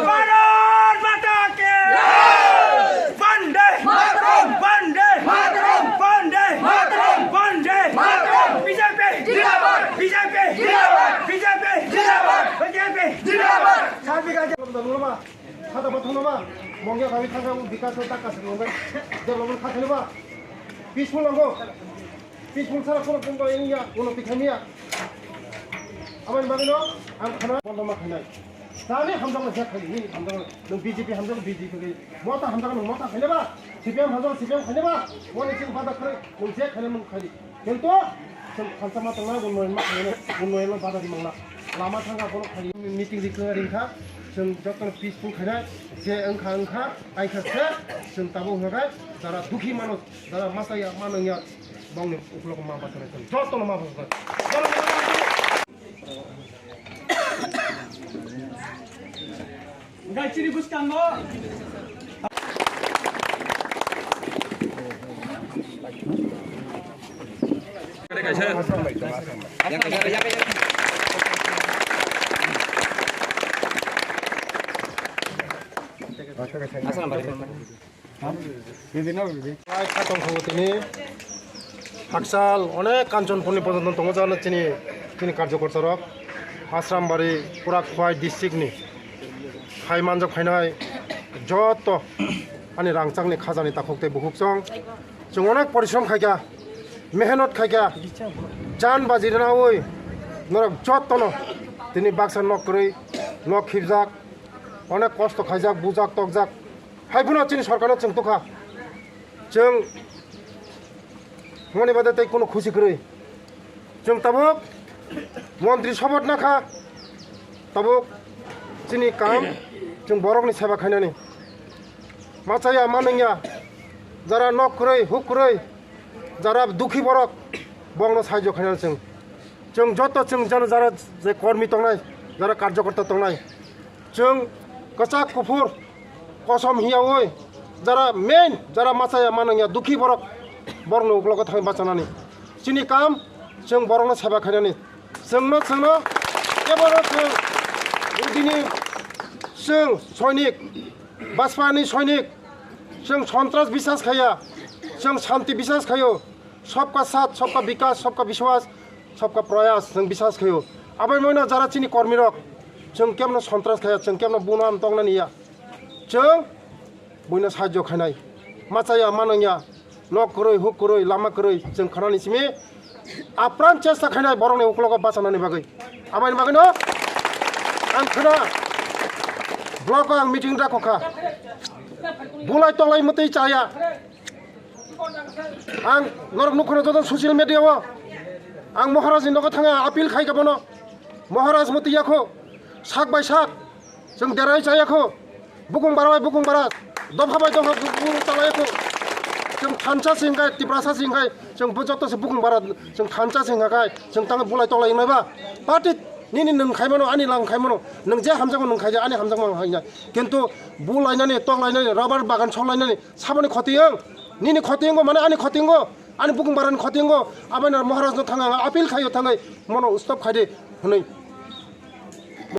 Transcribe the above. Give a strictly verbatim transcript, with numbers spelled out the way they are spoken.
ভারত মাতা কি জয়। বন্দে মাতরম। বন্দে মাতরম। বন্দে মাতরম। বন্দে মাতরম। বিজেপি জিন্দাবাদ। বিজেপি জিন্দাবাদ। বিজেপি জিন্দাবাদ। বিজেপি জিন্দাবাদ। সাত বিঘা Hada bathang no ba, mongya kami thangka o bikas no taka se nongbai, development kha khani ba, peaceful nango, peaceful sara kono kono wngya, kono tikhamya, aboni bagwi no ang khana bondo ma khainai, sani hamjakma jak khaidi, nini hamjakma, nwng B J P hamjakma B J P khaidi, mota hamjakma nwng mota khainai ba, C P M hamjakma C P M khainai ba, moni chini bada khainai, nwng je khainai nwng khaidi. Kintu chwng thansa ma tongnai, bo noi ma khainai, bo noi ma bada di mangna. Lama thangkha bono khai meeting ri kha ring kha, chwng jotono peaceful khainai, je wngkha wngkha, ai kha se, chwng tabuk hwnkha khe, jara dukhi mano, jara masa ya, mano ya, bongni ukulok ma bachana chwng jotono ma bachana. Gai chini bwskango. Aslam bari. Tini hakchal onek Kanchanpurni porjonto tongo jana chini, chini karjokorta rok Asrambari pura Khowai district ni hai manjak phainai joto ani rangchakni khajani takhuk tei bukhuk chwng chwng onek porishrom khaikha, mehnot khaikha, jan baji rwnaui norok jotono tini baksa nok kwrwi nok khibjak, onek kosto khaijak, bujak tokjak. Hai phano chini sorkarno chwng tukha. Chwng moni bade tei kunu khusi kwrwi. Chwng tabuk montri sobot nakha. Tabuk chini kam chwng borokni seba khainani. Machaya manwngya jara nok kwrwi, huk kwrwi, jara dukhi borok, bongno saijo khainani chwng. Chwng joto chwng jano jara je kormi tongnai, jara karjokorta tongnai. Chwng kwchak kuphur kosom hiyaui jara main, jara machaya manwngya dukhi borok, borokni uklogo thangwi bachanani. Chini kam chwng borokno seba khainani. Chwngno, chwngno kebono chwng udini chwng soinik, Bajpani soinik, chwng sontras biswas khaiya, chwng shanti biswas khaio. Sabka saath, sabka bikas, sabka biswas, sabka prayas, chwng biswas khaio. Aboni moino jara chini kormirok, chwng kemno sontras khaiya, chwng kemno bunam tongnani ya. Chwng buino sahajyo khainai. Machaya, manwngya, nok kwrwi, huk kwrwi, lama kwrwi, chwng khanani simi apran chesta khainai borokni uklogo bachanani bagwi. Aboni bagwino ang khna block o ang meeting dakho kha. Bulai tolai mwtwi chaya. Ang norok nukho joto social media o. Ang Maharaj ni nogo thanga appeal khai ka bono. Maharaj muti yakho. Sak bai sak. Chwng derai cha yakho. Bukung bara bai bukung bara. Dopha bai dopha bukung chala yakho. Chwng thansa sing khai, Tiprasa sing khai. Chwng bo joto se bukung bara. Chwng thansa sing khai. Chwng tang bulai tolai nai ba. Party nini nwng khai mano, ani lang khai mano. Nwng je hamjakma nwng khai ja, ani hamjakma nwng khai ja. Kintu bulainani, toklainani, rubber bagan soklainani. Saboni khoti wng, nini khoti wngbo mane ani khoti wngbo, ani bukung barani khoti wngbo, aboni Maharaj no thang ang appeal khaio thangwi mono stop khaidi hwnwi